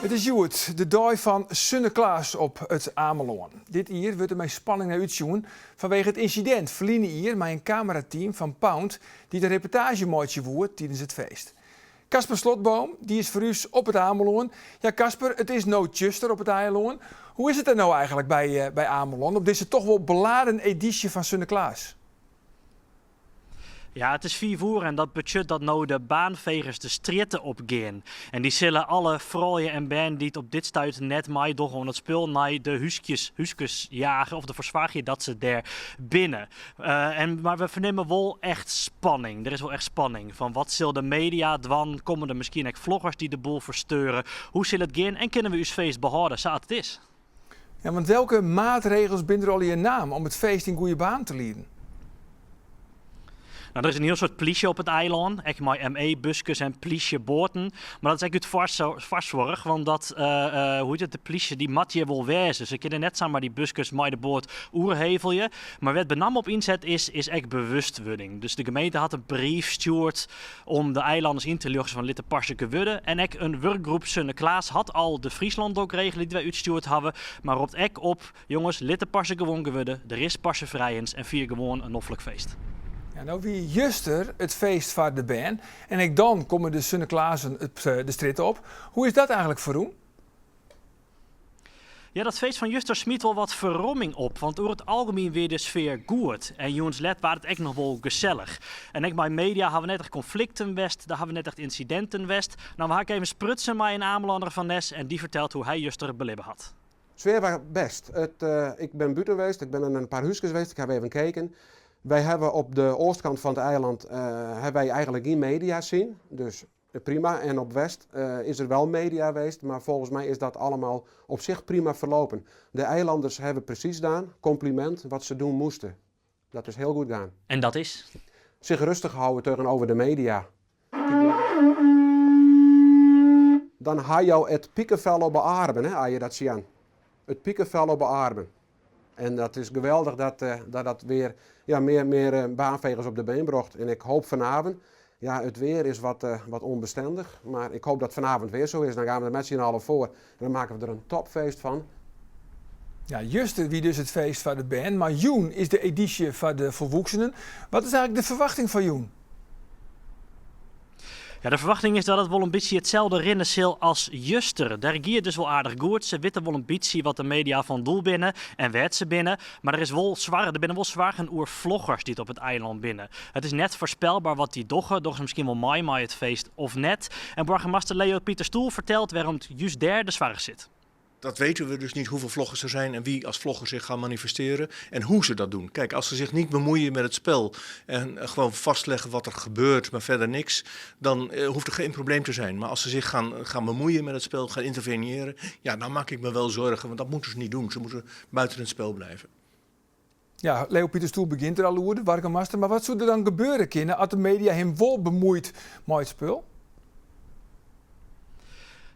It is hjoed de dei fan Sunneklaas op It Amelân. Dit jier wurdt der mei spanning nei útsjoen fanwege it ynsidint ferline jier mei in kamerateam fan Pound dy't in reportaazje meitsje woe tidens it feest. Casper Slotboom dy is foar ús op It Amelân. Ja Casper, it is no tsjuster op it eilân. Hoe is it der no eigenlik by by Amelân op dizze toch wol beladen edysje fan Sunneklaas? Ja, it is fiif oere en dat betsjut dat no de baanfegers de strjitte op gean. En dy sille alle froulju en bern dy't op dit stuit net meidogge oan it spul nei de húskjes, húskes jage of derfoar soargje dat se dêr binne. En, mar we fernimme wol echt spanning. Der is wol echt spanning fan wat sil de media dwaan? Komme der miskien ek vloggers dy't de boel fersteure? Hoe sil it gean en kinne we ús feest behâlde sa't it is? Ja, want welke maatregels binne der allegear naam om it feest yn goede banen te lieden? No, der is in hiel soad plysje op it eilân, ek mei ME-buskes en plysjeboaten. Mar dat is ek út foarsoarch, want dat, hoe hjit it, de plysje dy moat hjir wol wêze. Se kinne net samar dy buskes mei de boat oerhevelje. Mar wêr't benammen op ynset is, is ek bewustwurding. Dus de gemeente hat in brief stjoerd om de eilanners yn te ljochtsjen fan lit de parse gewurde. En ek in wurkgroep Sunneklaas hat al de Fryslân Dok regele dy't wy útstjoerd hawwe, mar ropt ek op, jonges, lit de parse gewoan gewurde, der is parsefrijens en fier gewoan in noflik feest. Ja, no wie juster it feest foar de bern en ek dan komme de Sunneklazen de strjitte op. Hoe is dat eigenlik ferrûn? Ja, dat feest fan juster smiet wol wat ferromming op, want oer it algemien wie de sfear goed. En jûns let waard it ek noch wol gesellich. En ek mei media hawwe net echt konflikten west, der hawwe net echt ynsidinten west. No, we ha ek even sprutsen mei in Amelanner fan Nes en dy fertelt hoe hy juster belibbe hat. Sfear wie bêst. It, ik bin bûten west, ik bin yn in pear húskes west, ik haw even keken. Wy hawwe op de oastkant fan it eilân hawwe wy eigenlik gjin media sien, dus Prima, en op West is er wel media geweest, maar volgens mij is dat allemaal op zich prima verlopen. De eilanders hebben precies gedaan, compliment, wat ze doen moesten. Dat is heel goed gegaan. En dat is? Zich rustig houden tegenover de media. Dan ha jo it pikefel op 'e armen, hè, as je dat sjen. It pikefel op 'e armen. En dat is geweldich dat dat, dat wer ja, mear, mear baanfegers op de been brocht. En ik hoop vanavond, ja, it weer is wat, wat onbestendig, mar ik hoop dat vanavond weer zo is. Dan gaan we der met syn allen foar en dan makke we der in topfeest fan. Ja, juster wie dus it feest foar de bern, mar jûn is de edysje foar de folwoeksenen. Wat is eigenlik de ferwachting foar jûn? Ja, de ferwachting is dat it wol in bytsje itselde rinne sil as juster. Dêr gie it dus wol aardich goed. Se witte wol in bytsje wat de media fan doel binne en wêr't se binne. Mar der is wol soarch, der binne wol soargen oer vloggers dy't op it eilân binne. It is net foarspelber wat dy dogge. Dogge se miskien wol mei mei it feest of net? En boargemaster Leo Pieter Stoel fertelt wêrom't just dêr de soarch sit. Dat weten we dus niet hoeveel vloggers er zijn en wie als vlogger zich gaan manifesteren en hoe ze dat doen. Kijk, als ze zich niet bemoeien met het spel en gewoon vastleggen wat er gebeurt, maar verder niks, dan hoeft er geen probleem te zijn. Maar als ze zich gaan, gaan bemoeien met het spel, gaan interveneren, ja, dan maak ik me wel zorgen, want dat moeten ze niet doen. Ze moeten buiten het spel blijven. Ja, Leo Pieter Stoel begjint der al oer, de boargemaster. Mar wat soe der dan gebeure kinne as de media him wol bemuoit mei it spul?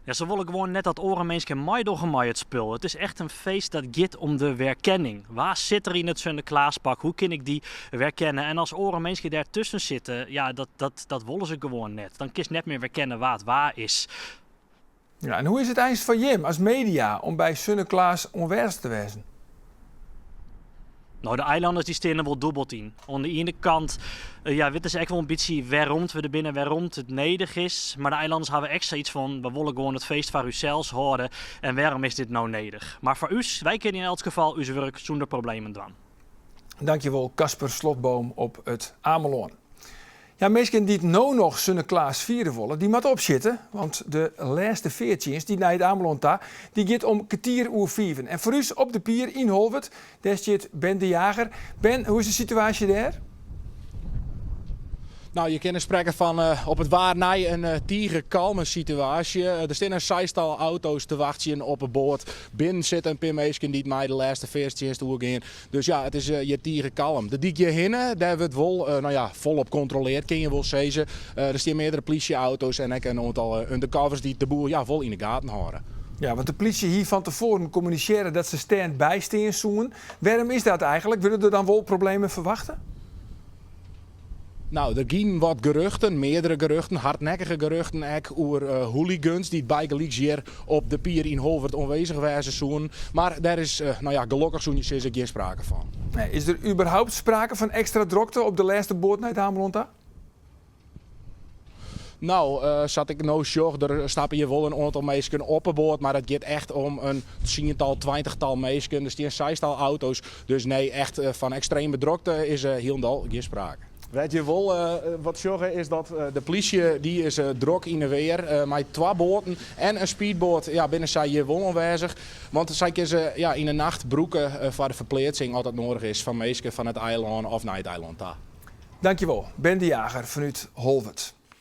Ja, se wolle gewoan net dat oare minsken meidogge mei it spul. It is echt in feest dat giet om de werkenning. Wa sit der yn it Sunneklaaspak? Hoe kin ik dy werkenne? En as oare minsken dêr tusken sitte, ja, dat, dat, dat wolle se gewoan net. Dan kinst net mear werkenne wa't wa is. Ja, en hoe is it eins foar jim as media om by Sunneklaas oanwêzich te wêzen? No, de eilanners dy steane wol dûbeld yn. Oan de iene kant ja, witte se ek wol in bytsje wêrom't we der binne, wêrom't it nedich is. Mar de eilanners hawwe ek sayts fan, we wolle gewoan it feest foar ússels hâlde en wêrom is dit no nedich? Mar foar ús, wy kinne yn elts gefal ús wurk sûnder problemen dwaan. Dankjewol Casper Slotboom op It Amelân. Ja, minsken dy't no noch Sunneklaas fiere wolle, dy moatte opsjitte, want de lêste feartsjinst dy't nei It Amelân ta, dy giet om kertier oer fiven. En foar ús op de pier yn Holwert, dêr stiet Ben de Jager. Ben, hoe is de situaasje dêr? No, je kinne sprekke fan op it waar nei in tige kalme situaasje. Der steane in seistal auto's te wachtsjen op 'e boat. Binnen sitte in pear minsken dy't mei de lêste feartsjinst oergean. Dus ja, it is hjir tige kalm. De dyk hjirhinne, dêr wurdt wol no ja, folop kontroleard, kin je wol sizze. Der stean meardere plysjeauto's en ek in oantal undercovers dy't de boel ja, wol yn 'e gaten hâlde. Ja, want de plysje hie fan tefoaren kommunisearre dat se stand-by stean soenen. Wêrom is dat eigenlik? Wurde der dan wol problemen ferwachte? Nou, der gienen wat geruchten, meardere geruchten, hardnekkige geruchten ek, oer hooligans dy't bygelyks hjir op de pier yn Holwert oanwêzich wêze soenen. Mar dêr is, nou ja, gelokkich soene je sizze, gjin sprake fan. Nee, is der überhaupt sprake fan ekstra drokte op de lêste boat nei it Amelân ta? Nou, sa't ik no sjoch, der stappe hjir wol in oantal minsken op 'e boat, mar it giet echt om in tsiental, tweintichtal minsken. Der stean seistal auto's, dus nee, echt fan ekstreme drokte is hielendal gjin sprake. Wêr't je wol wat sjogge is dat de plysje dy is drok yn 'e weer. Mei twa boaten en in speedboat ja, binne sy hjir wol oanwêzich. Want sy kinne se ja, yn 'e nacht brûke foar de ferpleatsing as dat noadich is fan minsken fan it eilân of nei it eilân ta. Dankjewol, Ben de Jager fanút Holwert.